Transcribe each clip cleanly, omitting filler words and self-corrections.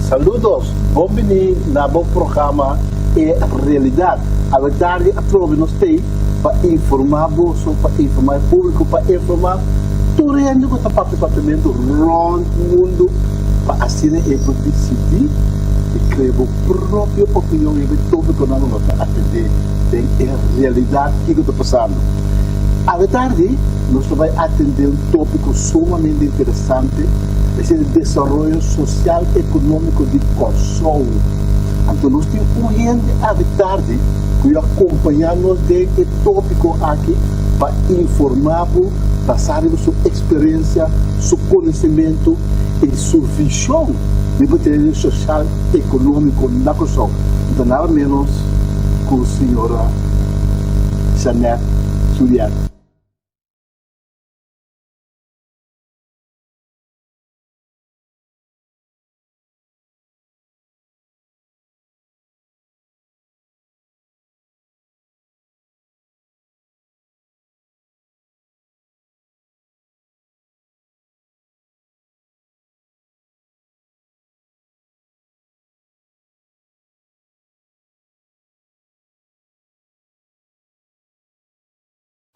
Saludos, bon bini na bo programa E Realidad. Awe tardi atrobe nos tei pa informa boso, pa informa e publico, pa informa tur hende cu ta papia papiamento rond mundo pa asina e por dicidi y crea bo propio opinion riba e topiconan cu nos ta atende den e realidad kico ta pasando. Awe tardi nos ta bay atende un topico sumamente interesante, esei ta desaroyo social economico di Kòrsou. Anto nos tin un hende awe tardi ku yo a kompañá nos den e tópiko aki pa informá bo basá riba su eksperensia, su konosementu i su vishon riba tereno sosial ekonómiko na Kòrsou. No ta nada ménos ku señora Jeanette Juliet.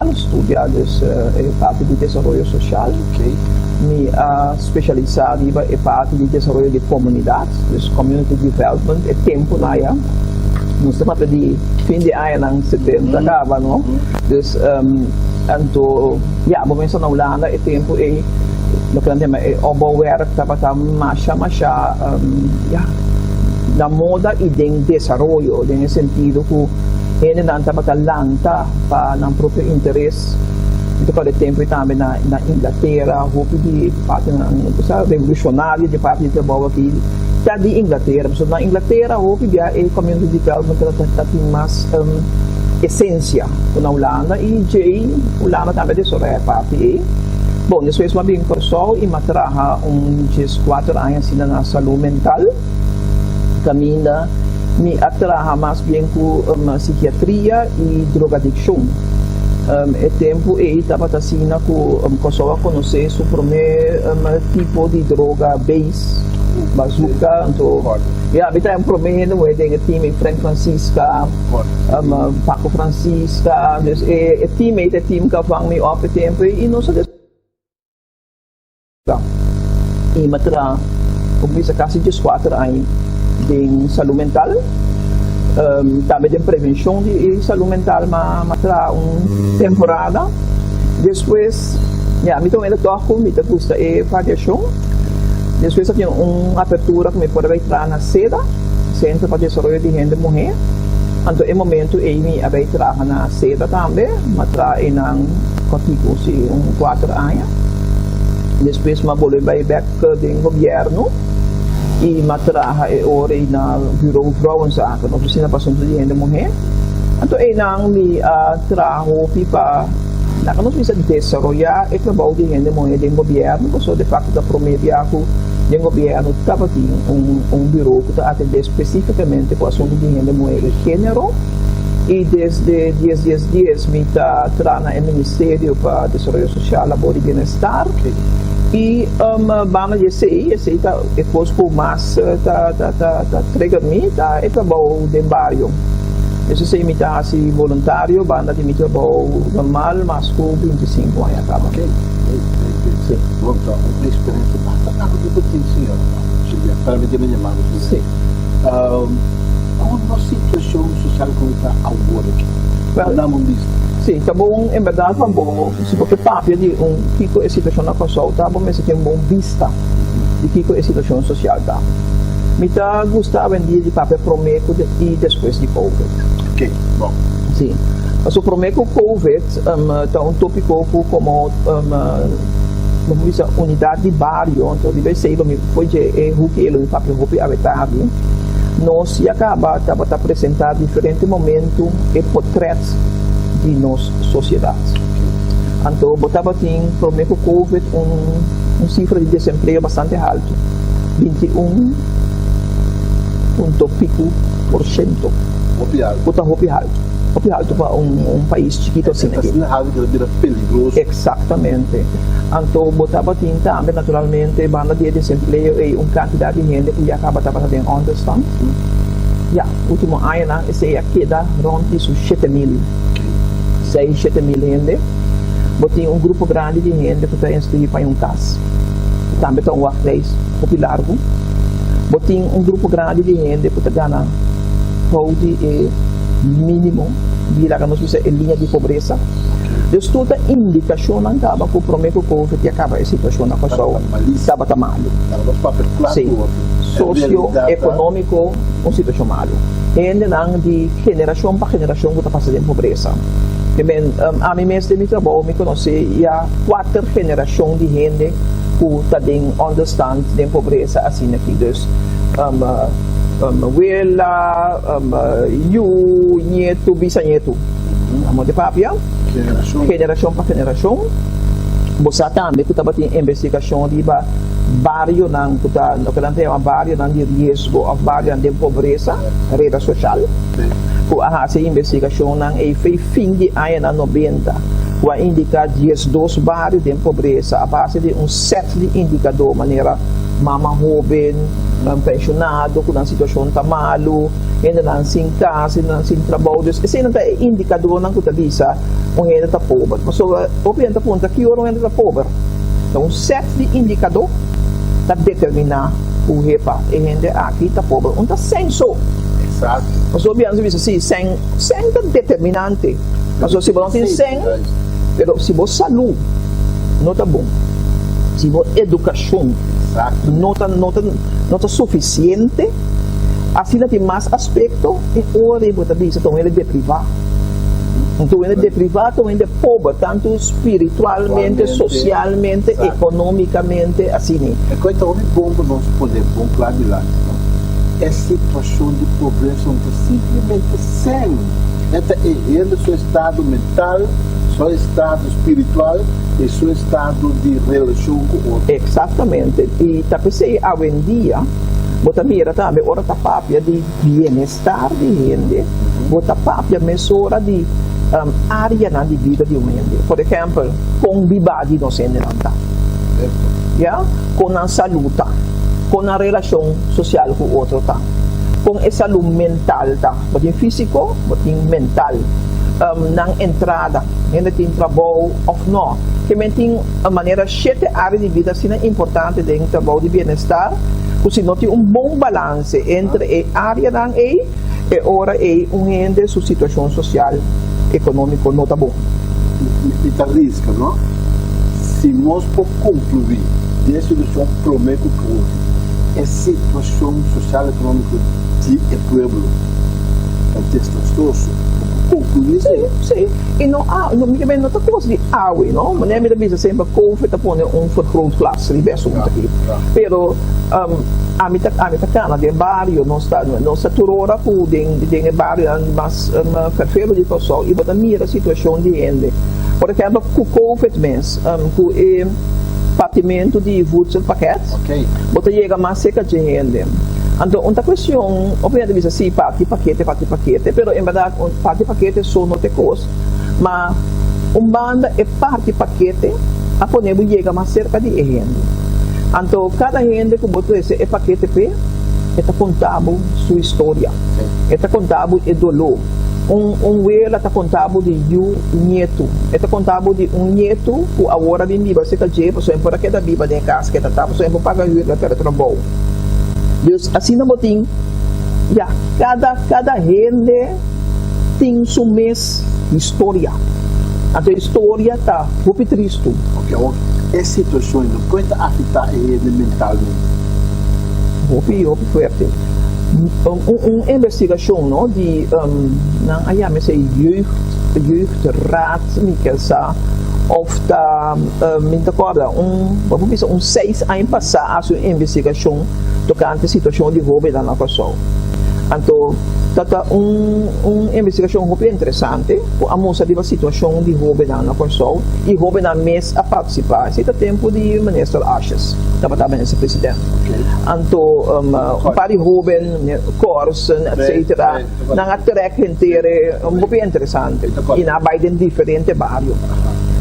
A studia dus e parti di desaroyo social. Mi a specialisa riba e parti di desaroyo di comunidad, dus community development. E temponan aya nos ta papia di fin di añanan setenta caba no. Dus anto ya bo mester na Hulanda e tempo ey loke nan ta yama e opbouwwerk tabata masha masha ya na moda y den desaroyo den e sentido cu hendenan tabata lanta pa nan propio interes. Mi ta kòrda e tempu ei tambe na na Inglatera, hopi di e partinan ku sa revolushonario di parti di trabou aki ta di Inglatera. Pasobra na Inglatera hopi bia e community development ta ta tin mas esensia ku na Hulanda i djei Hulanda tambe a desaroyá e parti ei. Bon, despues mi a bin Kòrsou i mi a traha un dieskuater aña asina na salú mental. Kaminda mi a traha mas bien ku sikiatria i drogadikshon. E tempu ei tabata asina ku Kòrsou a konosé su promé tipo di droga base, bazooka. Anto ya mi ta e promé hende muhé den e team ei, Frank Francisca, Paco Francisca. Dus e team ei ta e team ku a vang mi òp e tempu ei i nos a. I mi a traha, como bisa, casi dieskuater aña den salud mental. Tambe den prevencion di salud mental mi a traha un temporada. Despues, ya, mi ta wende tog cu mi ta gusta e variacion. Despues a tin un apertura cu mi por a bay traha na CEDA, Centro pa Desaroyo di Hende Muhe. Anto e momento ey mi a bay traha na CEDA tambe. Mi a traha eynan kòrtiku, si, un kuater aña. Despues m'a bolbe bai bek den gobièrnu i m'a traha e ora ei na Bureau Vrouwenzaken, ofisina pa asuntu di hende muhé. Anto einan mi a traha hopi pa, laga nos bisa, desaroyá e trabou di hende muhé den gobièrnu, pasobra de fakto ta promé bia ku den gobièrnu tabatin un un buró ku ta atendé spesífikamente ku asuntu di hende muhé i género. I desde dies dies dies mi ta traha na e Ministerio pa Desaroyo Sosial, Labor i Bienestar. I banda di esei, esei ta e kos ku mas ta ta trigger mi, ta e trabou den bario. Pues esei mi ta hasi boluntario banda di mi trabou normal mas ku bintisinku aña kaba. Ok, si. Bon, ta un eksperensia basta largu di bo tin, señora. Permitimi yama bo señora. Si. Kon nos situashon sosial kon ta awor aki? Wel, Dam un bista. Sí, ta bon en bèrdat pa bo, si bo ke papia di un kiko e situashon na Kòrsou ta, bo mester tin un bon bista di kiko e situashon sosial ta. Mi ta gusta awendia di papia promé ku i despues di Covid. Oké, bon. Sí, pasobra promé ku Covid ta un tópiko ku komo bo por bisa unidat di bario, anto riba esei lo mi por dje e huki ei lo mi papia hopi awe tardi. Nos ya caba tabata presenta diferente momento e potret di nos sociedad. Anto bo tabatin prome cu Covid un un cifra di desempleo bastante halto, 21 punto pico por ciento, Hopi alto. cu ta hopi halto. Hopi haltu pa un pais chikito asina aki. Asina haltu ku ta bira peligroso. Eksaktamente. Anto bo tabatin tambe naturalmente banda di e desempleo ei un kantidat di hende ku ya kaba tabata den ònderstant. Ya, último añanan esei a keda rònt di su 7000, seis, 7000 hende. Bo tin un grupo grandi di hende ku ta inskribí pa un kas, ku tambe ta un wachtlijst hopi largu. Bo tin un grupo grandi di hende ku ta gana bou di e mínimo di laga nos bisa e liña di pobresa. Dus tur ta indikashonnan kaba ku promé ku Covid ya kaba e situashon na Kòrsou tabata malu. Sí, sosio-ekonómiko un situashon malu. Hendenan di generashon pa generashon ku ta pasa den pobresa. Ke men, ami mes den mi trabou mi konosé ya kuater generashon di hende ku ta den ònderstand, den pobresa asina aki. Dus wela, yu, ñetu, bisañetu. Amo di papia, generashon pa generashon. Bo sa tambe ku tabatin investigashon riba barionan ku ta loke nan ta yama barionan di riesgo òf barionan den pobresa, reda soshal, ku a hasi e investigashonnan ei fei fin di añanan nobenta, ku a indiká 12 bario den pobresa a base di un sèt di indikadó manera mama hóben, penshonado ku nan situashon ta malu, hendenan sin kas, hendenan sin trabou. Dus eseinan ta e indikadornan ku ta bisa un hende ta pober. Pasobra hopi hende ta puntra ki ora un hende ta pober. Ta un sèt di indikadó ta determiná ku hepa e hende aki ta pober. Un ta sèn so. Pasobra hopi hende ta bisa si sèn, sèn ta determinante. Pasobra si bo no tin sèn, pero si bo salú no ta bon, si bo edukashon no ta no ta no ta sufisiente, Asina tin mas aspekto e ora ei bo ta bisa ta un hende deprivá. Anto un hende deprivá ta un hende pober, tantu spiritualmente, sosialmente, ekonómikamente, asina. E kos ta hopi bon pa nos pone bon kla dilanti, no? E situashon di pobresa no ta simplemente sèn, e ta e hende su estado mental, su estado spiritual i su estado di relashon ku otro. Eksaktamente. I ta p'esei awendia. Bo ta mira tambe ora ta papia di bienestar di hende, bo ta papia mesora di areanan di bida di un hende. Por ehempel, kon bibá di nos hendenan ta, ya, kon nan salú ta, kon nan relashon sosial ku otro ta, kon e salú mental ta, bo tin físiko, bo tin mental, nan entrada, hende tin trabou òf nò. Ke men tin manera shete área di bida asina importante den trabou di bienestar ku si no tin un bon balanse entre e áreanan ei, e ora ei un hende su situashon sosial ekonómiko no ta bon. Mi ta riska, no? Si nos por konkluí den e situashon promé ku Covid, e situashon sosial ekonómiko di e pueblo ta desastroso. Bo por konkluí esei? Sí, sí. I no a, mi ke no ta kos di awe, no? Manera mi ta bisa semper, Covid ta pone un vergrootglas riba e asuntu aki. Pero ami ta ami ta kana den bario, nos ta nos ta tur ora ku den den e barionan mas ferfero di Kòrsou i bo ta mira situashon di hende. Por ehèmpel ku Covid mes, ku e partimentu di voedselpakket, bo ta yega mas serka dje hende. Anto un ta kuestion, hopi hende ta bisa si parti pakete, parti pakete, pero en bèrdat un parti pakete so no ta e kos. Ma un banda e parti pakete a pone bo yega mas serka di e hende. Anto kada hende ku bo trese e pakete p'e, e ta konta bo su historia. E ta konta bo e doló. Un un wela ta konta bo di yu ñetu. E ta konta bo di un ñetu ku awor a bin biba serka dje pasobra e por a keda biba den e kas ku e ta ta pasobra e por paga hür pa e pèrdè trabou. Dus asina bo tin ya kada kada hende tin su mes historia. Anto e historia ta hopi tristu. Ok, awor e situacion no puede ta afecta e hende mentalmente? Hopi, hopi fuerte. Un, un investigacion no di nan a yama esey jeugd, jeugdraad mi ke sa of ta mi ta corda un bo por bisa un seis aña pasa a haci un investigacion tocante situacion di hobennan na Kòrsou. Anto ta ta un un investigashon hopi interesante ku a mustra riba situashon di hóbennan na Kòrsou i hóbennan mes a partisipá. Esei ta tempu di Minister Asjes tabata Minister President. Anto un par di hóben, Corsen etcetera, nan a trèk henter e hopi interesante i nan a bai den diferente bario.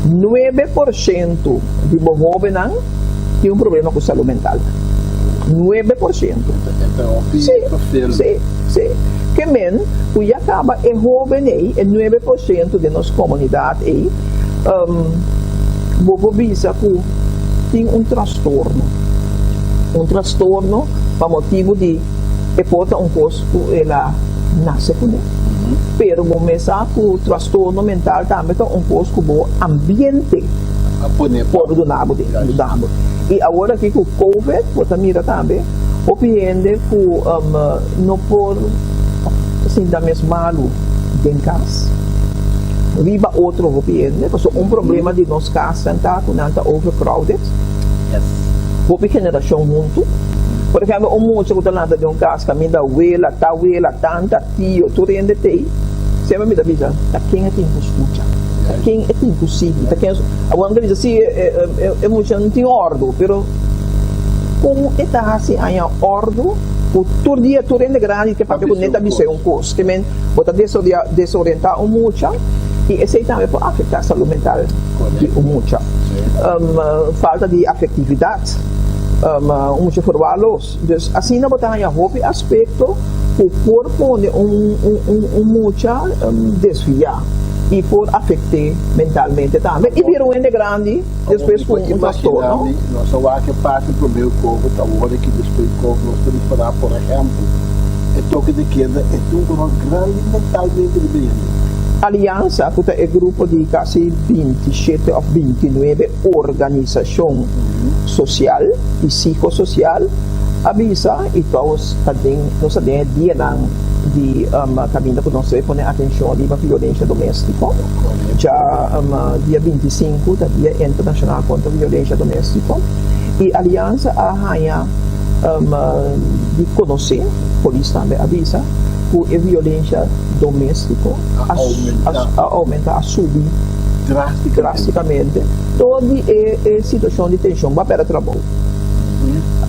9% di bo hóbennan tin un problema ku salú mental. 9%. Sí, sí, sí. Ke men ku ya kaba e hóben ei, e 9% den nos komunidat ei, bo por bisa ku tin un trastorno. Un trastorno pa motibu di e por ta un kos ku el a nase kuné. Pero bo mes sa ku trastorno mental tambe ta un kos ku bo ambiente por duna bo den, yuda bo. I awor aki ku covid bo ta mira tambe hopi hende ku no por sinta mes malu den kas riba otro hopi hende pasobra un problema di nos kasnan ta ku nan ta overcrowded, hopi generashon huntu. Por ehempel un mucha ku ta lanta den un kas kaminda wela, tawela, tanta, tio, tur hende t'ei, semper mi ta bisa ta ken e tin ku skucha, ta ken e tin ku sigui, ta ken. Awor mi ta bisa si e mucha no tin òrdu, pero kon e ta hasi haña òrdu ku tur dia tur hende grandi ke papia kuné ta bis'é un kos? Ke men bo ta desorientá un mucha i esei tambe por afektá salú mental di un mucha. Falta di afektividat, un mucha forwá los. Dus asina bo ta haña hopi aspekto ku por pone un mucha desviá i por afekt'é mentalmente tambe i bira un hende grandi despues ku un trastorno. Imagina mi, nos a wak e parti promé ku Covid, awor aki despues di Covid nos ta ripará por ehèmpel e toke de keda e tin un ròl grandi mentalmente riba e hende. Aliansa ku ta e grupo di kasi 27 òf 29 organisashon sosial i sikososial a bisa i tous ta den nos ta den e dianan di kaminda ku nos debe pone atenshon riba violensha doméstiko. Dja dia 25 ta dia internashonal kontra violensha doméstiko i Aliansa a haña di konosé, polis tambe a bisa, ku e violensha doméstiko a oumentá, a subi. Drásticamente. Dor di e e situacion di tension bo a perde trabou.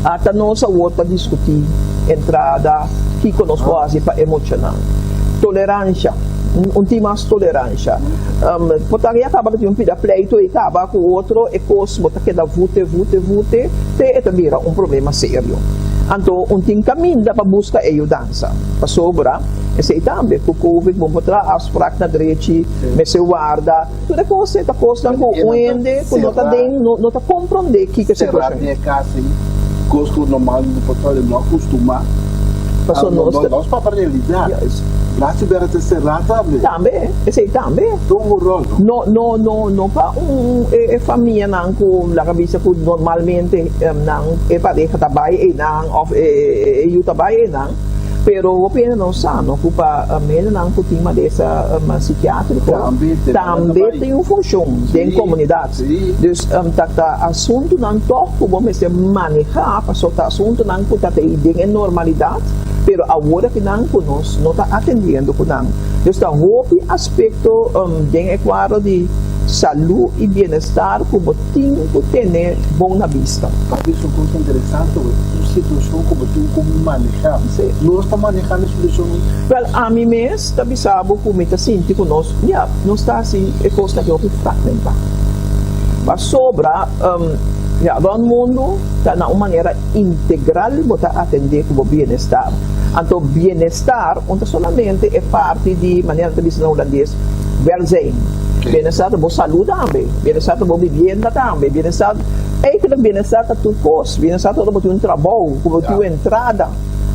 Ata nos awor pa discuti entrada, kico nos por haci pa e muchanan. Tolerancia, un tin mas tolerancia. Por ta ya caba ta tin un pida pleito y caba cu otro e cos bo ta keda vute, vute, vute te e ta bira un problema serio. Anto un tin caminda pa busca e yudansa. Pasobra esey tambe cu covid bo por traha afspraak na drechi. Mester warda. Tur e kos ei ta kosnan ku un hende ku no ta den no ta komprondé kiko e situashon. Será den e kas ei kos ku normal no por ta no akustumá. Pasobra nos ta. Nos papia realidat. Laat bera ta será tambe. Tambe, esei tambe. Ta un ròl no. No no no pa un e famianan ku laga bisa ku normalmente nan e pareha ta bai einan òf e yu ta bai einan. Pero hopi hende no sa no ku pa hendenan ku tin malesa sikiatriko tambe tin un funshon den komunidat. Dus ta ta asuntunan tòg ku bo mester manehá pasobra ta asuntunan ku ta ei den e normalidat pero awor akinan ku nos no ta atendiendo ku nan. Dus ta hopi aspekto den e kuadro di salú i bienestar ku bo tin ku tene bon na bista. Papi es un kos interesante wak, un situashon ku bo tin ku maneha. Nos ta maneha e situashon ei? Wèl, ami mes ta bisa bo ku mi ta sinti ku nos, ya, nos ta hasi e kosnan aki hopi fragmentá. Pasobra, ya, rònt mundu ta na un manera integral bo ta atendé ku bo bienestar. Anto bienestar un ta solamente e parti di, manera nan ta bisa na hulandes, welzijn. Bienestar ta bo salú tambe, bienestar ta bo bibienda tambe, bienestar, eigenlijk bienestar ta tur kos, bienestar ta ora bo tin un trabou, ku bo tin un entrada,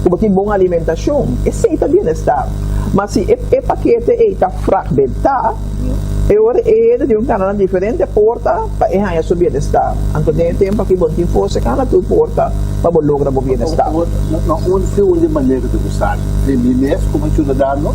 ku bo tin bon alimentashon, esei ta bienestar. Ma si e e pakete ei ta fragmentá, e ora e hende tin un kana na diferente porta pa e haña su bienestar. Anto den e tempu aki bo no tin forsa kana tur porta pa bo logra bo bienestar. Na un si un di manera ku ta sali, den mi mes komo siudadano.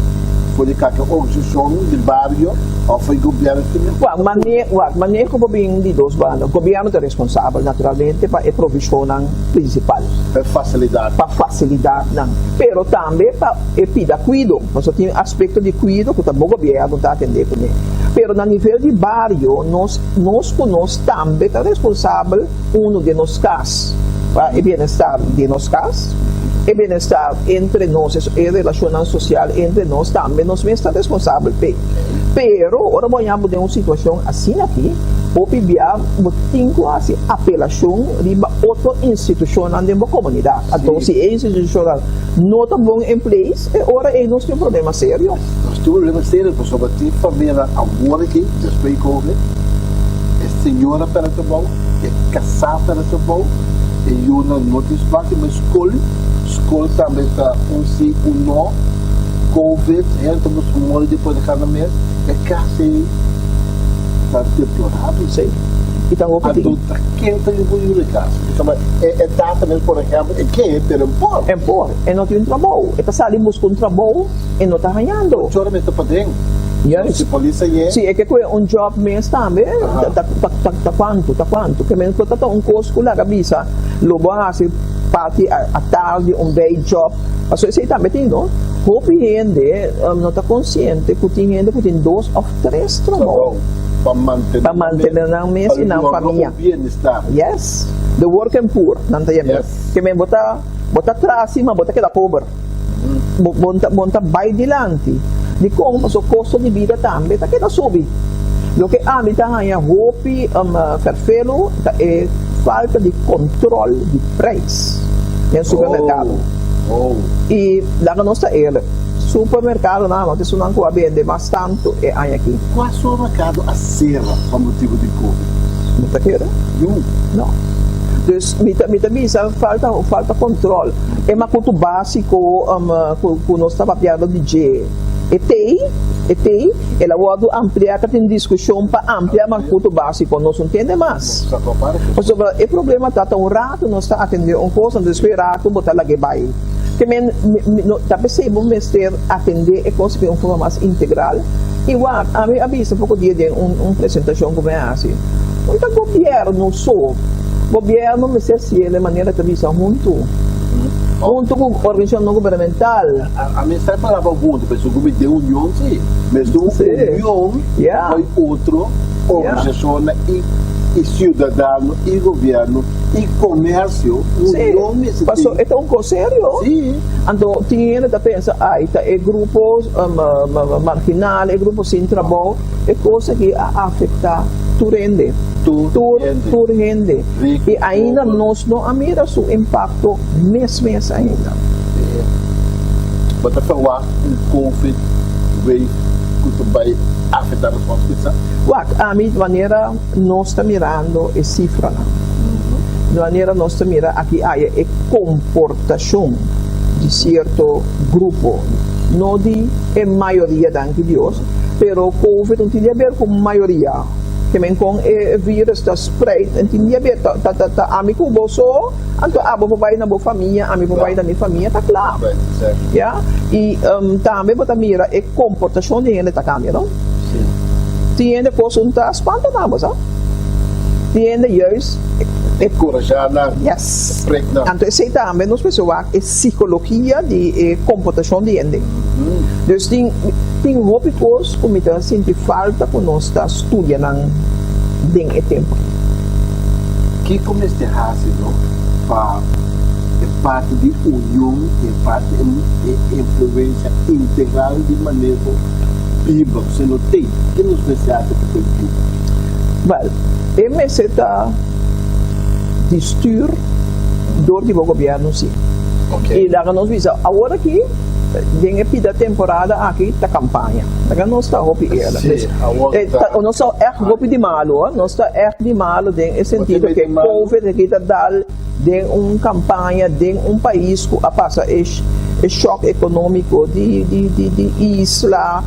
For di kake organisashon di bario òf for di gobièrnu tin e. Wak, mane, wak, maneho por bin di dos banda. Gobièrnu ta responsabel naturalmente pa e provishonnan prinsipal. Pa e fasilidatnan. Pa fasilidatnan, pero tambe pa e pida kuido. Pasobra tin aspekto di kuido ku ta bo gobièrnu ta atendé kuné. Pero na nivel di bario nos, nos ku nos tambe ta responsabel unu den nos kas pa e bienestar di nos kas, e bienestar entre nos, e relashonnan sosial entre nos tambe nos mes ta responsabel p'e. Pero ora bo haña bo den un situashon asina aki, hopi bia bo tin ku hasi apelashon riba otro institushonnan den bo komunidat. Anto si e institushonnan no ta bon en place, e ora ei nos tin un problema serio. Nos tin un problema serio pasobra tin familianan awor aki, despues di covid, e señora perde trabou, e kasá perde trabou, e yunan no tin spasio bai skol, skol tambe ta un si un no, covid, hende ta busca moda di por deja nan mes, e kas ei ta deplorabel. Sí, i ta hopi tin. Anto ta ken ta yuda yuda e kas? Pasobra e tata mes por ehempel e ke pero e por. E por, e no tin un trabou, e ta sali busca un trabou e no ta hañando. Chora mes ta paden. Juist. Si polis a ye. Si e ke koe un job mes tambe ta ta kuantu ta kuantu ke men ta ta un kos ku laga bisa lo bo hasi parti atardi un bij job pasobra esei tambe tin no hopi hende no ta konsiente ku tin hende ku tin dos òf tres trabou pa mantene pa mantene nan mes i nan famia yes the working poor nan ta yam'e ke men bo ta bo ta traha si ma bo ta keda pober. Bo bo ta bai dilanti. Dikon? Pasobra kosto di bida tambe ta keda subi. Loke ami ta haña hopi ferfelu ta e falta di kontrol di preis den supermerkado. I laga nos ta eerlijk, supermerkadonan no ta esunnan ku a bende mas tantu e aña aki. Kua supermerkado a sera pa motibu di covid? Bo ta kere? No. Dus mi ta mi ta bisa falta falta kontrol. E makutu básiko ku nos ta papiando di dje, e tei, e tei, el a wòrdu ampliá, ta tin diskushon pa amplia makutu básiko, nos no tende mas. Pasobra e problema ta, ta un ratu nos ta atendé un kos, anto despues ratu bo ta lag'é bai. Ke men, ta p'esei bo mester atendé e kos di un forma mas integral. I wak, ami a bisa poko dia den un presentashon ku mi a hasi, no ta gobièrnu so, gobièrnu mester hasié den manera ta bisa huntu. Huntu ku organisashon no gubernamental. Ami sa e palabra huntu, pero segun mi den union si. Mester un union bai otro organisashonnan i siudadano i gobièrnu i komersio. Union mester tin. Pasobra e ta un kos serio. Anto tin hende ta pensa ai ta e grupo marginal, e grupo sin trabou. E kos aki a afektá tur hende. Tur hende. I ainda nos no a mira su impakto mes mes ainda. Bo ta ferwagt un covid wave ku ta bai afektá nos mas pisa? Wak, ami manera nos ta mirando e sifranan, manera nos ta mira aki aya e komportashon di sierto grupo, no di e mayoria danki Dios, pero covid no tin di haber ku mayoria. Ke men kon e virus ta spreid en tin dia bia ta ta ta ta ami ku bo so anto abo por bai na bo famia ami por bai na mi famia ta kla ya i tambe bo ta mira e komportashon di hende ta kambia no tin hende kos un ta spanta nan bo sa tin hende juist e enkurashá nan yes anto esei tambe nos mester wak e sikologia di e komportashon di hende dus tin tin hopi kos ku mi ta sinti falta ku nos ta studia nan den e tempu aki. Kiko mester hasi no pa e parti di union i e parti e influensia integral di maneho biba ku se no tei? Ke nos mester hasi pa tei biba? Wèl, e mester ta di stuur dor di bo gobièrnu si. I laga nos bisa awor aki den e pida temporada aki ta kampaña. Laga nos ta hopi eerlijk. Sí, awor ta. Nos ta ègt hopi di malu, hoor. Nos ta ègt di malu den e sentido ke covid aki ta dal den un kampaña den un pais ku a pasa e shòk ekonómiko di di di di isla,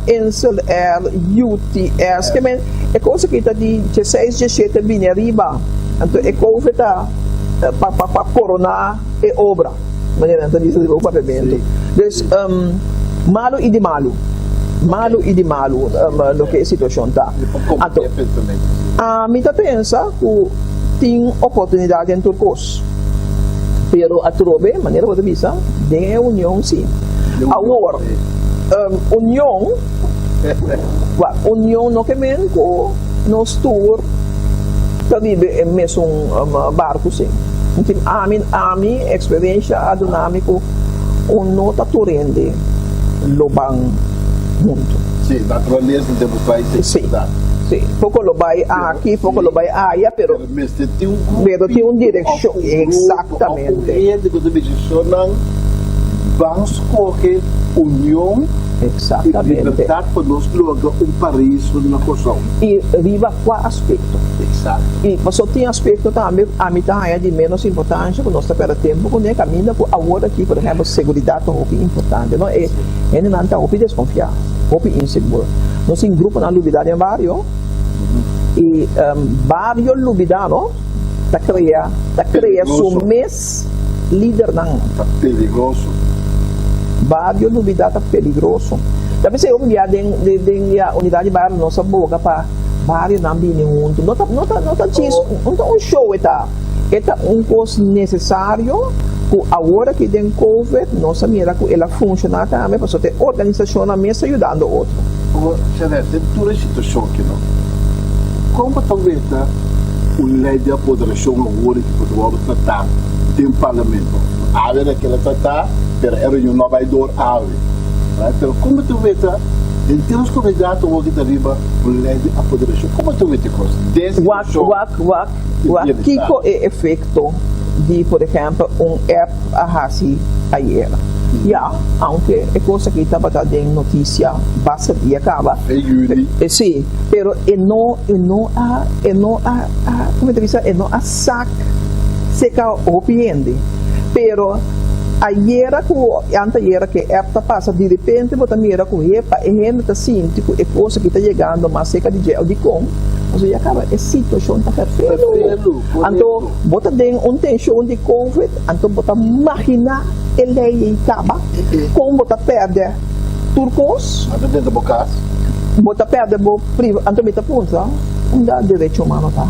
Insel Air, UTS. Ke men e kos aki ta di dieseis, diesshete bini ariba. Anto e covid ta pa pa pa koroná e obra. Manera nan ta bisa riba un papiamentu. Dus. Malu i di malu. Malu i di malu loke e situashon ta. Anto, ami ta pensa ku tin oportunidat den tur kos. Pero atrobe, manera bo ta bisa, den e union si. Awor, union, wak, union no ke men ku nos tur ta biba e mesun barku si. Ami, ami eksperensha a duna mi ku un no ta tur hende lo ban huntu. Si, naturalesa demostrá esei, Si, bèrdat? si. Poko lo bai aki, poko lo bai aya, pero. Pero mester tin un grupo. Pero tin un direkshon, Òf un grupo, òf un eksaktamente. hende ku ta bisa shonnan ban skohe union i Eksaktamente. libertat pa nos logra un paraíso na Kòrsou. I riba kua aspekto? Eksakto. I pasobra tin aspekto tambe ami ta haña di ménos importansha ku nos ta pèrdè tempu kuné kaminda ku awor aki por ehèmpel seguridat ta hopi importante no e hendenan ta hopi deskonfiá hopi insegur nos tin gruponan lubidá den bario i bario lubidá no ta krea ta krea su mes lidernan. Ta peligroso. Bario lubidá ta peligroso. Ta p'esei hopi bia den den ya unidat di bario nos a boga pa barionan bini huntu no ta no ta no ta djis no ta un show e ta. E ta un kos nesesario ku awor aki den covid nos a mira ku el a funshoná tambe pasobra e organisashonnan mes ta yudando otro. Awor, Jeanette, den tur e situashon aki no, kon bo ta weta un lei di apoderashon awor aki ku ta wòrdu tratá den parlamento? Awe na kila tratá, pero e reunion no a bai dor awe, right? Pero kon bo ta weta henter nos komunidat awor ki ta riba un lei di apoderashon? Kon bo ta weta e kos den Wak, situashon? wak, wak. Wak kiko e efekto di por ehèmpel un app a hasi ayera. Ya, aunke e kos aki tabata den notisia basta dia kaba. Si, pero e no e no a e no a komo ta bisa e no a sak seka hopi hende. Pero ayera ku antayera ku e app ta pasa direpente bo ta mira ku hepa e hende ta sinti ku e kos aki ta yegando mas seka di dje. Dikon? Pasobra ya kaba e situashon ta ferfelu. Anto bo ta den un tenshon di covid, anto bo ta maginá e lei ei kaba, kon bo ta pèrdè tur kos. Anto dentro bo kas. Bo ta pèrdè bo priva. Anto mi ta puntra, unda derecho humano ta?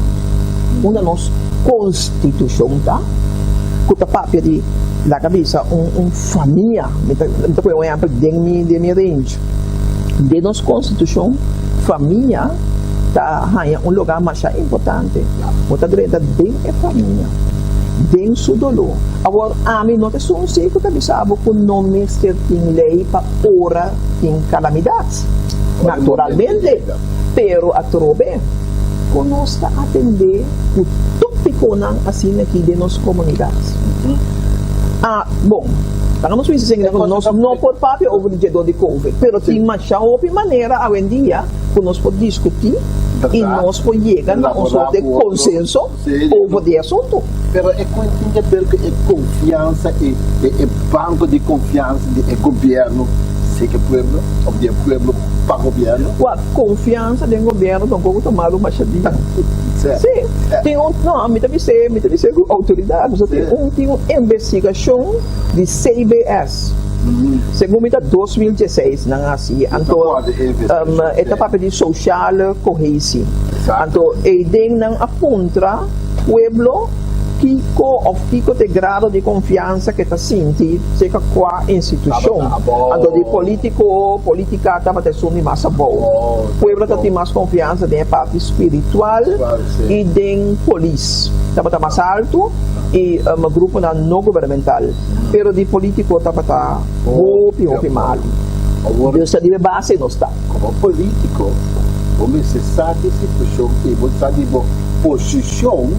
Unda nos konstitushon ta? Ku ta papia di, laga bisa, un famia. Mi ta pone un ehèmpel den mi den mi range. Den nos konstitushon famia ta haña un lugá masha importante. Bo ta drenta den e famia, den su doló. Awor, ami no ta esun si ku ta bisa bo ku no mester tin lei pa ora tin kalamidat, naturalmente, pero atrobe ku nos ta atendé ku tópikonan asina aki den nos komunidat. A Bon, laga nos bisa esei ku nos no por papia over di djedó di covid, pero tin masha hopi manera awendia ku nos por diskutí i nos por yega na un sort di konsenso over di e asuntu. Pero e kuen tin ke ber ku e konfiansa, e e banko di konfiansa di e gobièrnu seke pueblo òf di e pueblo pa gobièrnu? Wak, konfiansa den gobièrnu tampoko ta malu masha dia. Sí, tin un, no, mi ta bis'é, mi ta bis'é ku outoridat, pasobra tin un, tin un investigashon di CBS. Segun mi ta 2016 nan a hasi, anto e ta papia di sociale cohesie. Anto eiden nan a puntra pueblo kiko of kiko ta e grado di konfiansa ke ta sinti serka kua institushon. Anto di politiko, politika tabata esun di mas abou. Pueblo ta tin mas konfiansa den e parti spiritual i den polis tabata mas altu i gruponan no gubernamental. Pero di politico tabata hopi hopi malu. Dios ta riba e base nos ta. Como politico bo mester sa di situacion y bo sa di bo posicion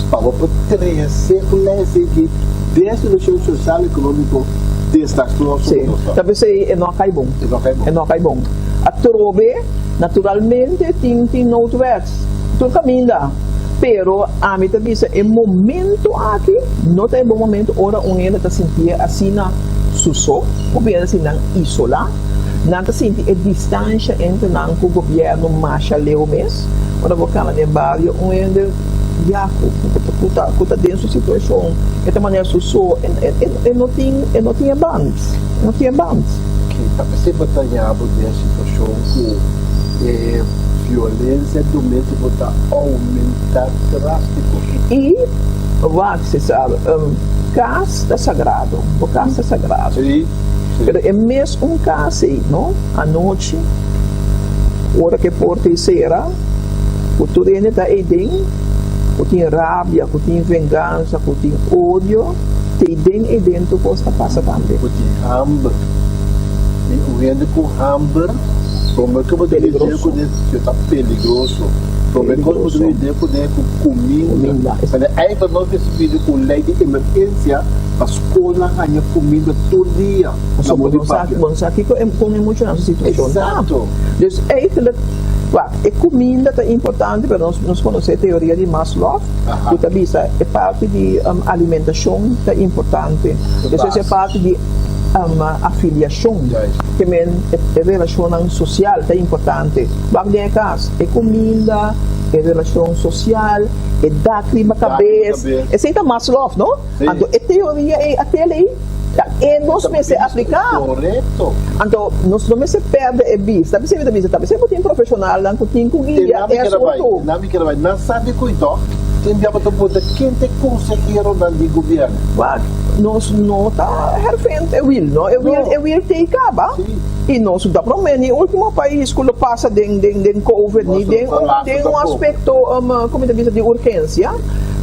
pa bo por trece un ley así ki den situacion social economico desastroso cu nos ta. Ta p'esey e no a cay bon. E no a cay bon. Atrobe naturalmente tin tin noodwet. Tur caminda, pero ami ta bisa e momento aki no ta e bon momento ora un hende ta sintié asina su so, hopi hende ta sinti nan isolá, nan ta sinti e distansha entre nan cu gobierno masha leu mes, ora bo cana den bario un hende ya cu ta cu ta den su situacion e ta manera su so e no tin e no tin e band, e no tin e band. Ok, ta p'esei bo ta haña bo den e situashon ku e violensia doméstiko ta oumentá drástiko. I wak, Cesar, kas ta sagrado, bo kas ta sagrado. Sí, sí. Pero e mes un kas ei, no? Anochi, ora ku e porta ei sera, ku tur hende ta ei den, ku tin rabia, ku tin vengansa, ku tin odio, te ei den ei den tur kos ta pasa tambe. Ku tin hamber. I un hende ku hamber, prome ku bo ta lidia kuné, e ta peligroso. Prome kos bo ta lidia kuné ku kuminda. Pasobra eikel nos mester pidi un lei di emergensia pa skolnan haña kuminda tur dia. Pasobra bo no sa, bo no sa kiko e kon e muchanan su situashon ta. Exacto. Dus eigenlijk, wak, e kuminda ta importante, pero nos nos konosé e teoria di Maslow, ku ta bisa e parti di alimentashon ta importante. Despues e parti di afiliashon, ke men e relashonnan sosial ta importante. Wak den e kas, e kuminda, e relashon sosial, e dak riba kabes, esei ta Maslow, no? Anto e teoria ei a tele ei. Ta e nos mester apliká. Korekto. Anto nos no mester pèrdè e bista. P'esei mi ta bisa, ta p'esei bo tin profeshonalnan ku tin ku guia e asuntu. Nan mi kere bai. Nan sa di kui tòg. Tin bia bo ta puntra ken ta e konseheronan di gobièrnu. Wak, nos no ta hervent e wiel, no. E wiel, e wiel t'ei kaba. I nos no ta promé ni último pais ku lo pasa den, den, den covid, ni den un, den un aspekto, komo mi ta bisa, di urgensia.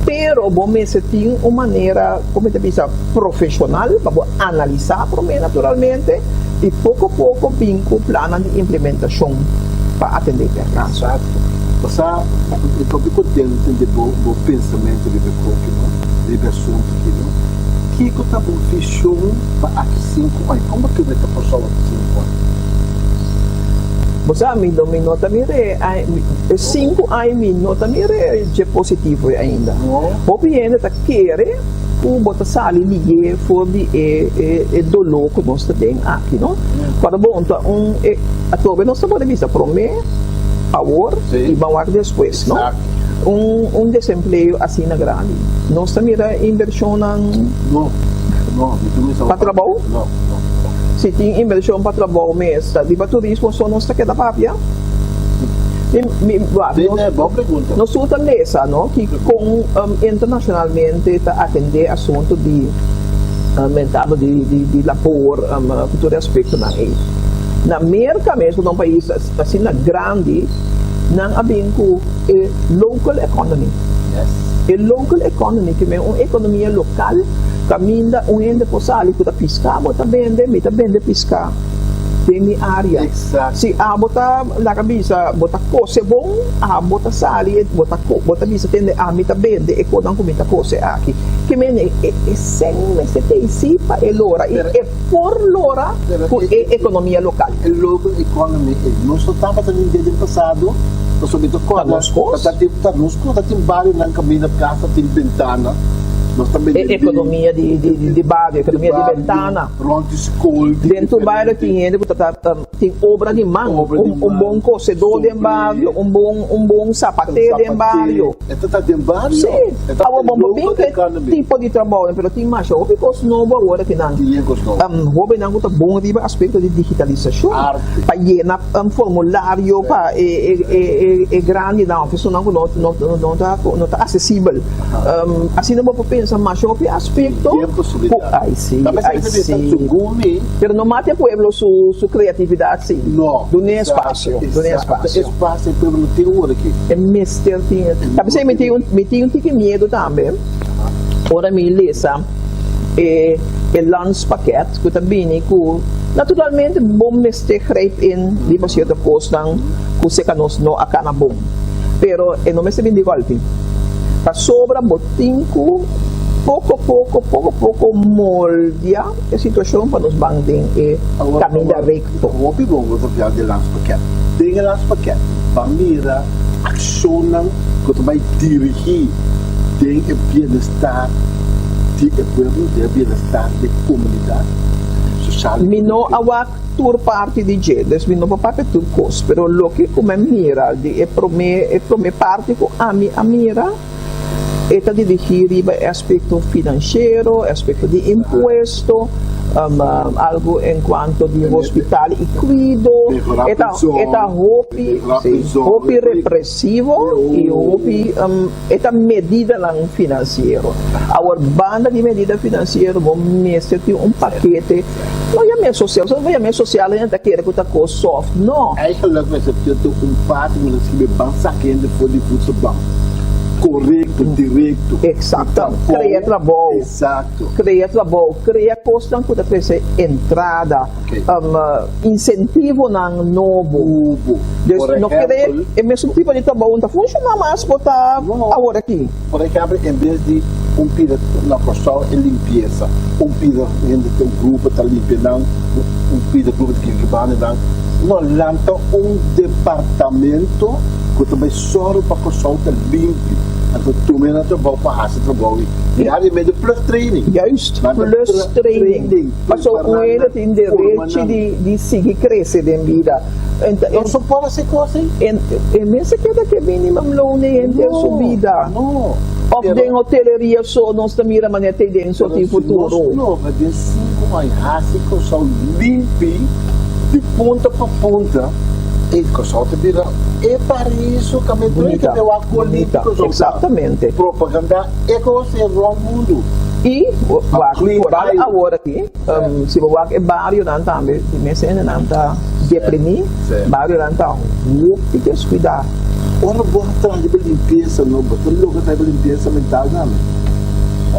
Pero bo mester tin un manera, komo mi ta bisa, profesional pa bo analisá promé naturalmente i poko poko bin ku plannan di implementashon pa atendé e kaso. Exacto. Pasá mi ta hopi contento tende bo bo pensamentu riba e koki no, riba e asuntu aki no. Kiko ta bo vision pa aki sinku aña? Kon bo ke meta Kòrsou aki sinku aña? Bo sa mi no mi no ta mir'é e sinku aña mi no ta mir'é dje positivo ainda. Hopi hende ta kere. Ku bo ta sali liye for di e e doló ku nos ta den aki, no? Cuando bo ta un e atrobe nos ta por bisa promé, awor i ban wak despues, no? Un un desempleo asina grandi. Nos ta mira invershonnan pa trabou? Si tin invershon pa trabou mes, ta riba turismo so nos ta keda papia? Mi, mi, nos tur ta lesa, no? Ki kon internacionalmente ta atende asunto di mercado di di labor cu tur e aspectonan ey. Na Merca mes cu ta un pais asina grandi nan a bin cu e local economy. E local economy ke men un economia local caminda un hende por sali cu ta pisca bo ta bende, mi ta bende pisca den mi area. Si abo ta laga bisa bo ta cose bon, abo ta sali bo ta Bo ta bisa tende ami ta bende e konan ku mi ta kose aki. Ke mene e sèn mester ta isi pa e lora i e por lora ku e ekonomia lokal. E local economy ei nos no tabata den den pasado pasobra mi ta kòrda Ta nos kos. Ta tin ta nos kos ta tin barionan kaminda kasa tin bentana nos ta bende E ekonomia di di bario ekonomia di bentana. Rònt di skol di Den tur bario tin hende ku ta ta. Tin obra di man, un bon kosedó den bario, un bon un bon sapaté den bario. E ta ta den bario? Sí. Awor bon por bin ku e tipo di trabounan, pero tin masha hopi kos nobo awor aki nan. Hobennan ku ta bon riba aspekto di digitalisashon, pa yena formulario pa e e e grandinan òf esunnan ku no no no ta no ta asesibel. Asina bo por pensa masha hopi aspekto ku ai si, ai si. Pero no mata e pueblo su su creatividad si. No. Dun'e espacio, dun'e espacio. Espacio e pueblo no tin ora aki. E mester tin. Ta p'esei mi tin un mi tin un tiki miedo tambe ora mi lesa e e landspakket ku ta bini ku naturalmente bo mester grijp in riba cierto kosnan ku seka nos no a kana bon. Pero e no mester bini di golpi. Pasobra bo tin ku poko poko poko poko moldia. E situacion pa nos ban den e caminda recto. Hopi bon bo ta fia den landspakket. Den e landspakket ban mira accionnan cu ta bay dirigi den e bienestar di e pueblo, den e bienestar di e comunidad social. Mi no a wak tur parti di dje, dus mi no por papia tur cos, pero loke cu mi a mira di e prome e prome parti cu ami a mira, E ta dirigí riba e aspekto finansiero, e aspekto di impuesto. Algu en kuanto di hospital i kuido. Mehorá E ta prizòn. e ta hopi, Mehorá sí, prizòn. hopi represivo i hopi e ta medidanan finansiero. Awor banda di medida finansiero bo mester tin un pakete, no yam'é sosial, pasobra bo yam'é sosial hende ta kere ku ta kos soft, no. Eigenlijk mester tin un parti ku ta skibi ban saka hende for di voedselbank. Korekto, direkto. Eksakto, krea trabou. Eksakto. Krea trabou, krea kosnan ku ta trese entrada, insentivonan nobo. Dus Por no kere ehèmpel. e mesun tipo di trabou no ta funshoná mas bo ta No. awor aki. Por ehèmpel, en bes di un pida na Kòrsou e limpiesa, un pida hende ta un grupo ta limpia nan, un pida grupo ta kere banda nan, no, lanta un departamento ku ta bai sòru pa Kòrsou ta limpi. Anto tuma e nan trabou pa hasi trabou ei. I a medio plus training. Juist, Nan ta plus training. training. Pasobra un hende tin Forma derechi nan. di di sigui krese den bida. En ta Nos no por hasi kos ei. en e mester keda ku e minimum loon den henter su No, bida. no. Of Pero den hoteleria so nos ta mira manera te den so pero tin si nos futuro. logra den sinku aña hasi Kòrsou limpi di punta pa punta, ei Kòrsou ta bira e paraiso kaminda tur hende Bunita, ta wak kon limpi bunita, Kòrsou ta. eksaktamente. Propaganda e kos e rònt mundu. I A wak clean foral bario. awor aki, si bo wak e barionan tambe, di mes hendenan ta deprimí, barionan ta hopi deskuidá. Ora bo a traha riba limpiesa no, bo ta logra traha riba limpiesa mental tambe.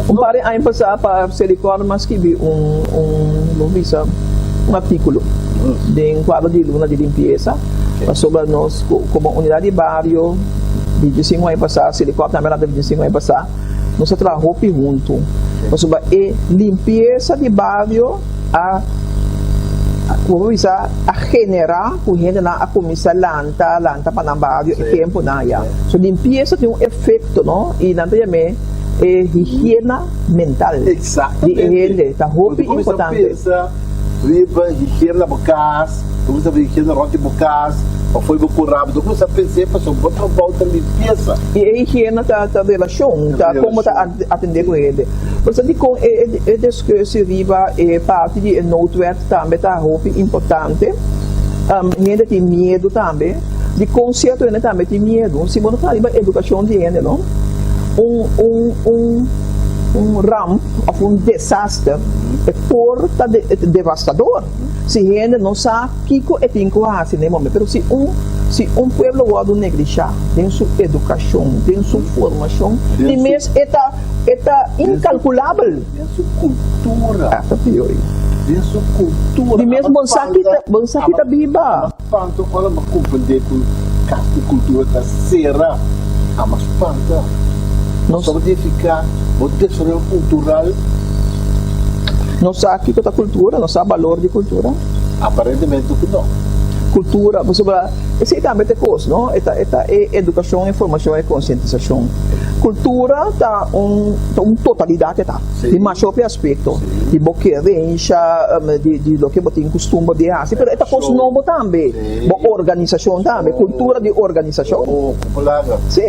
Un par di aña pasá pa Selikor mi a skibi un, un, bo bisa, un artíkulo den kuadro di luna di limpiesa, pasobra nos komo unidat di bario 25 aña pasá, Selikor tambe a lanta 25 aña pasá, Nos a traha hopi huntu pasobra e limpiesa di bario a, como bo bisa, a genera cu hendenan a cuminsa lanta, lanta pa nan bario e temponan aya. So limpiesa tin un efecto, no? Y nan ta yam'e e higiena mental di e hende. Ta hopi importante. Riba higiena na bo kas, bo kuminsá riba higiena rònt di bo kas, pafó bo kura, bo ta kuminsá pens'é pasobra bo trabou ta limpiesa. I e higiena ta ta relashon, ta kon bo ta atendé ku hende. Por esaki dikon e e diskusi riba e parti di e noodwet tambe ta hopi importante. Hende tin miedu tambe, dikon sierto hende tambe tin miedu? Si bo no ta riba edukashon di hende no, un un un un ramp òf un desaster e por ta devastador si hende no sa kiko e tin ku hasi na e momento. Pero si un si un pueblo wòrdu neglishá den su edukashon, den su formashon, di mes e ta e ta inkalkulabel. Den su kultura. Ah, ta pior ei. Den su kultura. Di mes bon sa ki ta bon sa ki ta biba. A spanta ora mi a comprende cu cas di cultura ta cera. A mi a spanta. Nos. Pasobra significa bo desaroyo cultural. Nos sa kico ta cultura, nos sa balor di cultura. Aparentemente cu no. Cultura, pasobra esey tambe ta e cos, no? E ta e ta e educacion, e formacion, e concientisacion. Cultura ta un ta un totalidad e ta. Sí. Di masha hopi aspecto. Sí. Di bo kerencia, di di loke bo tin custumber di haci, pero e ta cos nobo tambe. Bo organisashon tambe, kultura di organisashon. Oh, ku palabra. Sí.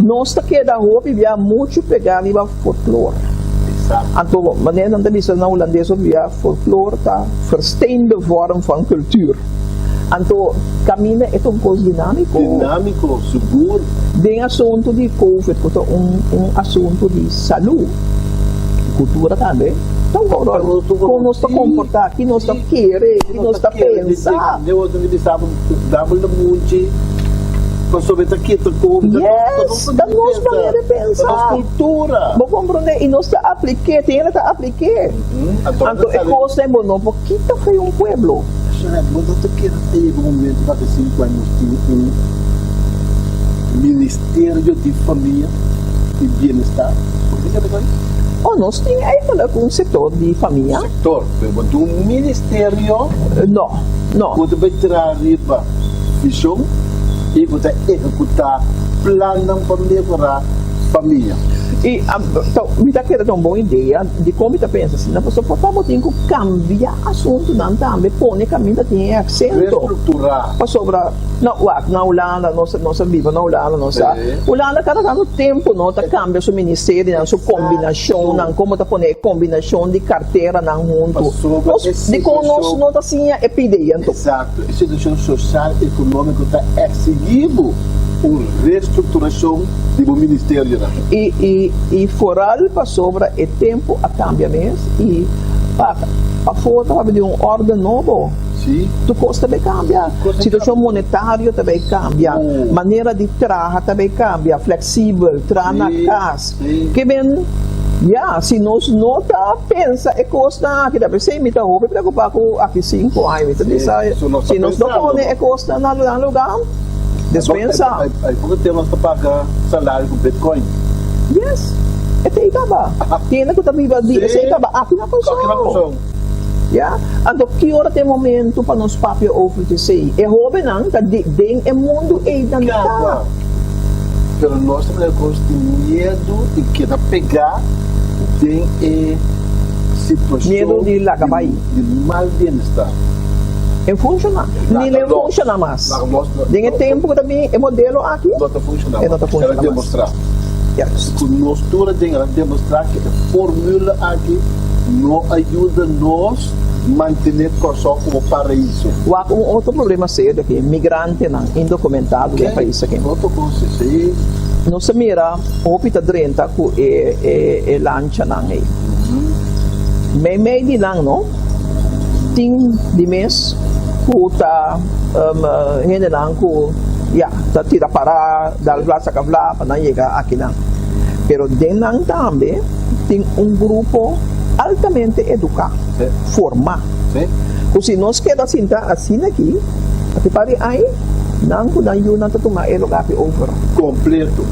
Nos ta keda hopi bia muchu pegá riba folklor. Eksakto. Anto, manera nan ta bisa na hulandes hopi bia, folklor ta versteende vorm van cultuur. Anto, kaminda e ta un kos dinámiko. Dinámiko, sigur. Den asuntu di covid, ku ta un un asuntu di salú, kultura tambe ta un ròl. Kon nos ta komportá, ki nos ta kere, ki nos ta pensa. Den otro di bisa bo dabel na munchi pasobra e ta kita ku Yes, ta nos manera di pensa. Ta nos kultura. Bo komprondé? I nos ta aplik'é, tin hende ta aplik'é. Anto e kosnan bo no por kita fo'i un pueblo. Sra, bo no ta kere ta yega un momento pa desi ku nos tin un ministerio di famia i bienestar? Bo tin kere esaki? Oh, nos tin eigenlijk un sektor di famia. Sektor, pero bo tin un ministerio? No, no. Ku ta bai traha riba vishon i ku ta ehekutá plannan pa mehorá famia. I mi ta kere ta un bon idea. Dikon mi ta pensa asina? Pasobra por ta bo tin ku kambia asuntunan tambe, pone kaminda tin e aksento. Restrukturá. Pasobra na wak na Hulanda, nos nos a biba na Hulanda, nos sa Hulanda kada tantu tempu no ta kambia su ministerionan, su kombinashonnan, komo ta pone e kombinashon di karteranan huntu. Pasobra Nos e dikon nos situashon. no ta siña e pidi anto? Eksakto, e situashon sosial ekonómiko ta eksigí bo un restrukturashon di bo ministerionan. I i i foral pasobra e tempu a kambia mes i pa pafó ta papia di un órden nobo. Sí. Tur kos ta bay kambia. Kos ta Situashon kambia. monetario ta bay kambia. Oh. Manera di traha ta bay kambia, fleksibel, traha na Sí, kas. sí. Ke men, ya, si nos no ta pensa e kosnan aki, ta p'esei mi ta hopi preokupá ku aki sinku aña. Mi ta Sí, bisa, so nos ta si nos no pensando, pone no? e kosnan na nan lugá, despensa. Ay poko tempo nos ta paga salario ku bitcoin. Yes, e ta ei kaba. Kende ku ta biba di esei kaba aki na Aki na Kòrsou. Kòrsou. Ya, anto ki ora ta e momento pa nos papia over di esei? E hóbennan ta di den e mundu ei nan ta. Kaba. Pero nos ta mira kos tin miedu i keda pegá den e situashon Miedu di laga bai. di mal bienestar. E funshoná. Ni lo e funshoná mas. Den e tempu ku ta bin e modelo aki, No ta funshoná e no ta mas. El a funshoná mas. demostrá. Juist. Ku nos tur a den el a demostrá ku e formula aki no a yuda nos mantené Kòrsou komo paraíso. Wak un otro problema serio aki, migrantenan indokumentado den e pais aki. Otro kos esei. Nos a mira hopi ta drenta ku e e lanchanan ei. Meimei di nan no tin di mes ku ta hendenan ku ya ta tira para dal vla saka vla pa nan yega akinan. Pero den nan tambe tin un grupo altamente eduká, formá, ku si nos keda sinta asina aki, aki par di ai, nan ku nan yunan ta tuma e lugar aki over. Kompleto.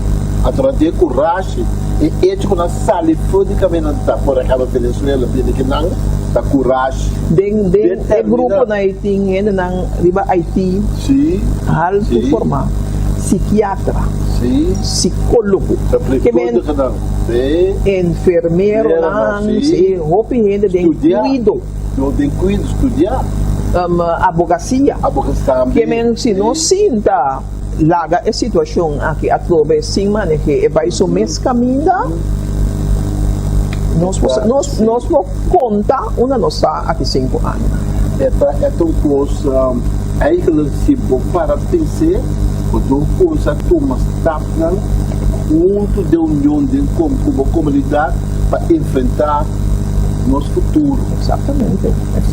Anto nan tin e kurashi, e echo ku nan sali for di kaminda nan ta, por ehèmpel Venezuela, bini ki nan ta kurashi. Den den e gruponan ei tin hendenan riba IT haltu formá, sikiatra, sikólogo, ke men enfermeronan, sí, hopi hende den kuido. Den kuido, studiá. Abogasia. Ke men si no sinta laga e situashon aki atrobe sin maneh'é e bai su mes kaminda, nos por nos nos por konta unda nos ta aki sinku aña. E ta e ta un kos eigenlijk si bo para pens'é bo dor kuminsá tuma stapnan huntu den union den ku bo komunidat pa enfrentá nos futuro. Exactamente,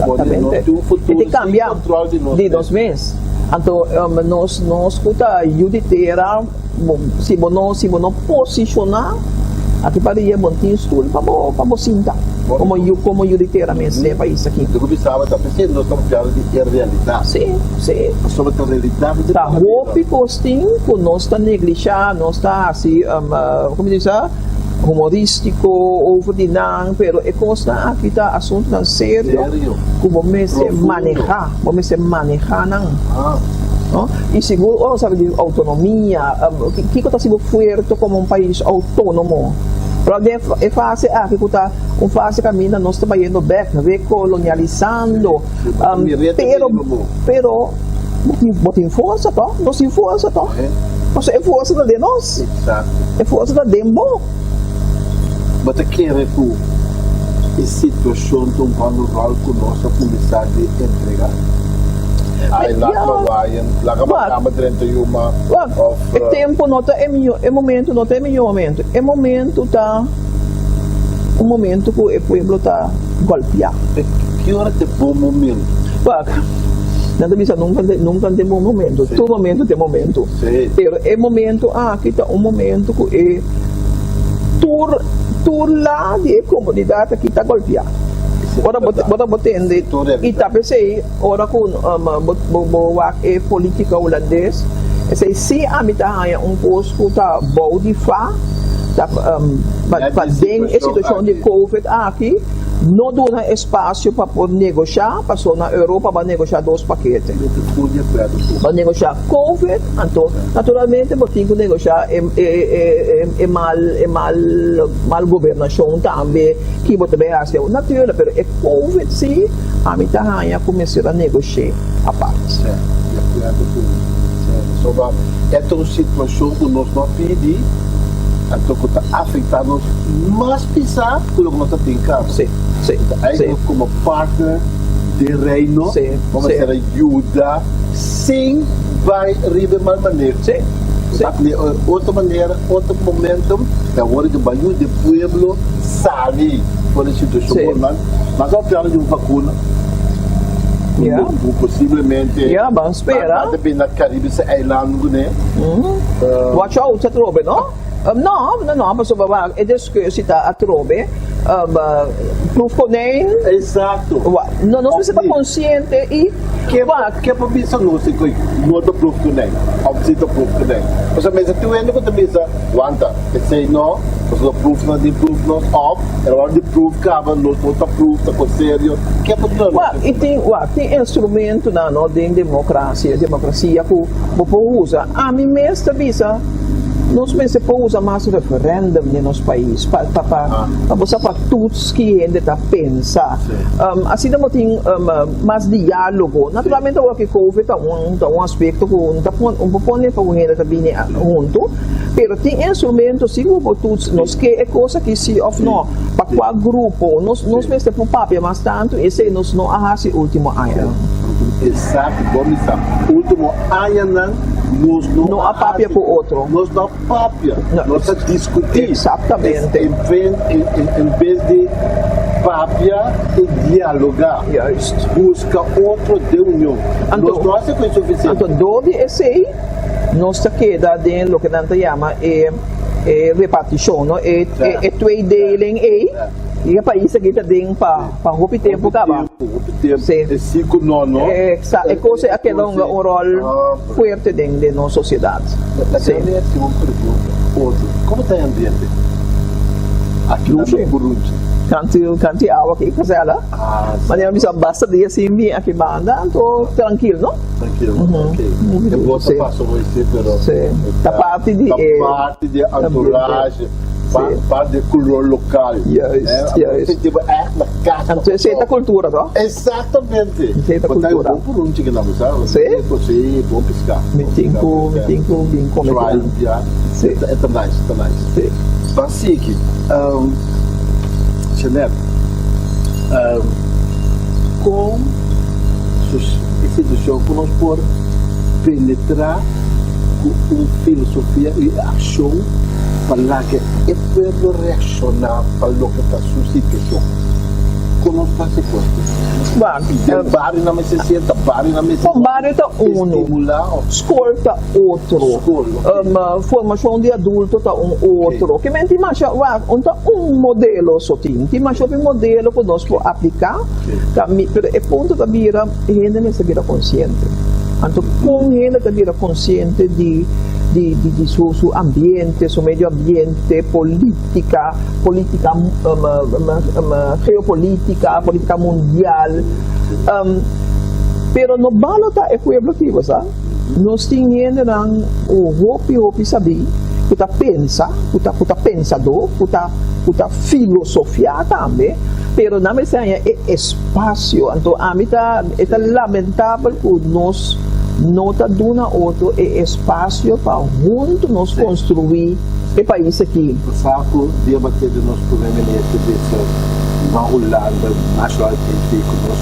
Pone exactamente. nos tin un E futuro te sin kambia control di nos di nos mes. Anto nos nos ku ta yu di tera bo si bo no si bo no posishoná aki pa ria bo no tin stul pa bo pa bo sinta komo yu komo yu di tera mes den e pais aki. Loke bisaba ta p'esei nos ta papiando di e realidat. Sí, sí. Pasobra ta realidat ku ta Ta pasa bida. hopi kos tin ku nos ta neglishá, nos ta hasi komo di bisa humorístiko over di nan, pero e kosnan aki ta asuntunan serio Serio. ku bo mester Profundo. manehá, bo mester manehá nan. Ah. No? I sigur ora nos papia di outonomia, kiko ta hasi bo fuerte komo un pais outónomo? Pero den e fase aki ku ta un fase kaminda nos ta bayendo bèk, rekolonialisando, pero pero bo tin forsa tòg, nos tin forsa tòg, pasobra e forsa ta den nos, e forsa ta den bo. Bo ta kere ku e situashon ta un banda ròl ku nos a kuminsá di entregá? Ai laga ba wayen, laga ba kamba drenta yuma of. E tempu no ta e mihó, e momentu no ta e mihó momentu. E momentu ta un momentu ku e pueblo ta golpiá. Ki ora ta e bon momentu? Wak, nan ta bisa nunka nunka ta e bon momentu. Tur momentu ta e momentu. Pero e momentu aki ta un momentu ku e tur tur la di e komunidat aki ta golpiá. Ora bo ora bo tende i ta p'esei ora ku bo bo wak e politika hulandes esei si ami ta haña un kos ku ta bou di fa ta pa den e situashon di covid aki. No duna espasio pa por negoshá, paso na Europa bo a negoshá dos pakete. Mi ta tur di akuerdo ku. Bo a negoshá Covid, anto naturalmente bo tin ku negoshá e e mal e mal mal gobernashon tambe ki bo ta bay hasi awor. Natuurlijk, pero e Covid si ami ta haña ku mester a negosh'é apart. Sí, di akuerdo ku bo. Sí, pasobra e ta un situashon ku nos no a pidi, anto ku ta afektá nos mas pisá. Ku loke nos ta tin kaba. Sí, sí, Ta sí. nos komo partner den Reino Sí, bo sí. mester a yuda sin bai riba e mal maneho. Sí, sí. Ta di otro manera, otro momentum, ta awor ke bai yuda e pueblo sali for di e situashon Sí. por nan. Mas a opiano di un vakuna ku Ya. ku posiblemente Ya, ban spera. ta ta bin na Caribische eilanden kuné. Watch out atrobe, no? No, no, no, pasobra wak e discussie ta atrobe proefkonijn. Exacto. No, nos mester ta consciente y wak. Ke por bisa nos si cu no ta proefkonijn of si ta proefkonijn? Pasobra mester tin hende cu ta bisa, wanta, esey no, pasobra proef no di proef nos of e ora di proef caba nos no ta proef, ta con serio. Ke por duna nos? Wak, y tin, wak, tin instrumentonan no den democracia, democracia cu bo por usa. Ami mes ta bisa. Nos mester por usa mas referendum den nos pais pa pa pa pa bo sa pa toets ki hende ta pensa. Asina bo tin mas dialogo. Naturalmente awor ki covid ta un ta un aspecto ku no ta pon no por pone pa un hende ta bini hunto, pero tin instrumento si ku bo por toets nos ke e kos aki si of no, pa kua grupo. Nos nos mester por papia mas tantu i esei nos no a hasi ultimo añanan. Esaki bo misa ultimo añanan. Nos no, no a papia ku otro. Nos no a papia. No. Nos a diskutí. Exactamente. En, en, en, en bes di papia i dialogá. Juist. Buska otro den union. Anto, nos no hasi ku e sufisiente. Anto dor di esei nos ta keda den loke nan ta yama e e repartishon, no? E, e, e tweedeling ei. I e pais aki ta den pa pa hopi tempu kaba. Hopi tempu. Sí. E si ku no no. Eksa, e kos ei a keda hunga un ròl fuerte den den nos sosiedat. Sí. Laga mi hasi un pregunta otro. Komo ta e ambiente aki na Dushi. Purunchi? Kanti kanti awa aki kasela. Ah, sí. Manera mi bisa basta dia sin bin aki banda anto trankil no. Trankil, ok. E bot ta pasa hoy sí pero. Sí. Ta parti di Ta e. parti di e entourage. Pa di color local. Juist, juist. Sinti bo echt na cas. Anto esey ta cultura toch? Exactamente. Esey ta cultura. Bo ta bon purunchi kina bo sa. Si? Si, bon pisca. Mi tin cu, mi tin cu bin come Try, ya. Si. E ta nice, e ta nice. Si. Ban sigui. Jeanette, con e situacion cu nos por penetra cu un filosofia y accion pa laga e pueblo reakshoná pa loke ta su situashon. Kon nos ta hasi kos di? Den barionan mester sienta, barionan mester Un bario ta unu, estimulá òf. Skol ta otro, Skol, oké. Formashon di adulto ta un otro. Ke men tin masha, wak, un ta un modelo so tin. Tin masha hopi modelo ku nos por apliká, ta mi, pero e punto ta bira hende mester bira konsiente. Anto kon hende ta bira konsiente di. di di di su su ambiente, su medio ambiente, politica, politica geopolitica, politica mundial, pero no balo ta e pueblo aki bo sa, nos tin hendenan ku hopi hopi sabí, ku ta pensa, ku ta ku ta pensadó, ku ta ku ta filosofia tambe, pero nan mester haña e espasio, anto ami ta e ta lamentabel ku nos. No ta duna otro e espasio pa huntu nos konstruí e pais aki. Sa ku dia baté di nos prome minister bisa na Hulanda Nationale TV ku nos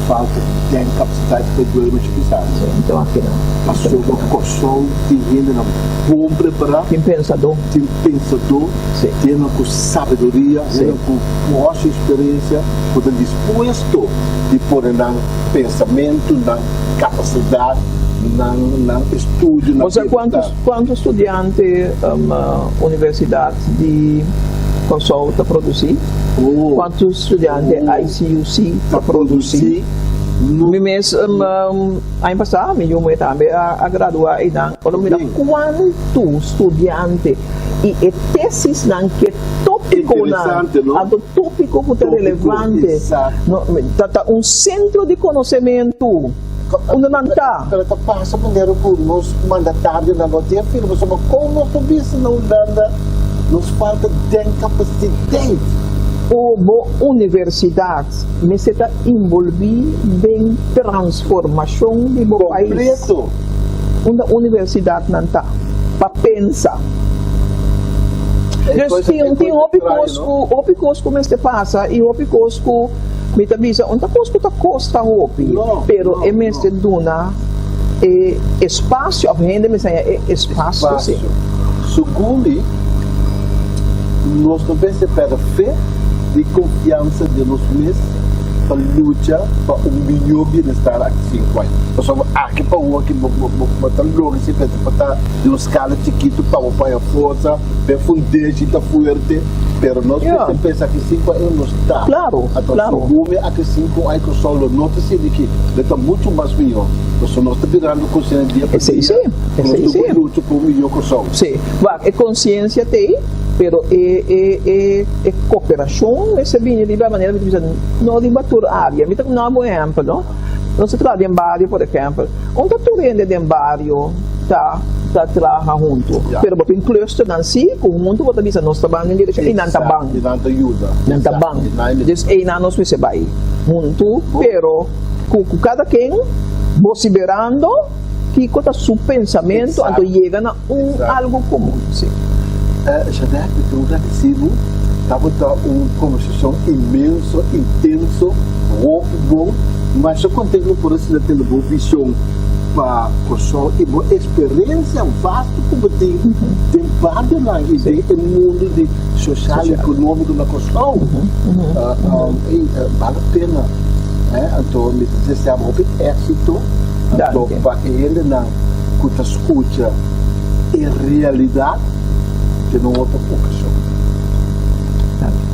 falta den kapasitat pa duel muchu pisá. Sí, mi ta wak kinan. Pasobra Kòrsou tin hendenan bon prepará. Tin pensadó. Tin pensadó. Sí. Tin hendenan ku sabiduria, Sí. hendenan ku hopi eksperensia ku ta dispuesto di pone nan pensamentu, nan kapasidat, nan nan estudio, nan Bo sa kuantu bienestar. kuantu studiante Universidat di Kòrsou ta produsí? Oh. Kuantu studiante Oh. ICUC Ta ta produsí? produsí. No. Mi mes aña pasá mi yu muhé tambe a gradua einan. Ora mi mira kuantu studiante i e tesisnan ke tópikonan, anto tópiko ku ta relevante, ta ta un sentro di konosementu unda nan ta. Pero ta pasa manera ku nos mandatarionan no tin a firma pasobra kon nos por bisa na Hulanda nos falta den kapasidat. O bo universidat mester ta involví den transformashon di bo pais. Kompleto. Unda universidatnan ta pa pensa. Dus tin tin hopi kos ku hopi kos ku mester pasa i hopi kos ku mi ta bisa un ta kos ku ta kosta hopi pero e mester duna e espasio òf hende mester haña e espasio si. Segun mi nos no mester pèrdè fe ni konfiansa den nos mes pa lucha pa un mihó bienestar aki sinku aña. Pasobra aki pa awor ki bo bo ta logra si mester pa ta di un skala chikitu pa bo paña forsa, pa e fundeshi ta fuerte, pero nos mester pensa aki sinku aña nos ta. Anto segun mi aki sinku aña Kòrsou lo no ta sinti ki lo ta muchu mas mihó, pasobra nos ta birando konsiente dia pa dia ku nos tur por lucha pa un mihó Kòrsou. Sí, wak e konsiensia t'ei, pero e e e e koperashon mester bini riba manera mi ta bisa no riba tur área. Mi ta duna bo un ehèmpel no. Nos ta traha den bario por ehèmpel, un ta tur hende den bario ta ta traha huntu, pero bo tin clusternan si ku huntu bo ta bisa nos ta ban den direkshon i nan ta ban. I nan ta yuda. Nan ta ban. Dus einan nos mester bai huntu, pero ku ku kada ken bosiberando kiko ta su pensamentu anto yega na un algu komun, si. Jeanette, mi ta un gradisibu. Tabata un kombersashon inmenso, intenso, hopi bon. Masha kontentu mi por asina tende bo vishon pa Kòrsou i bo eksperensia vasto ku bo tin den barionan i den e mundu di soshal i ekonómiko na Kòrsou. Ey, bal la pena. Anto mi ta desea bo hopi éksito. Anto pa e hendenan ku ta skucha e realidat den un otro okashon. Danki.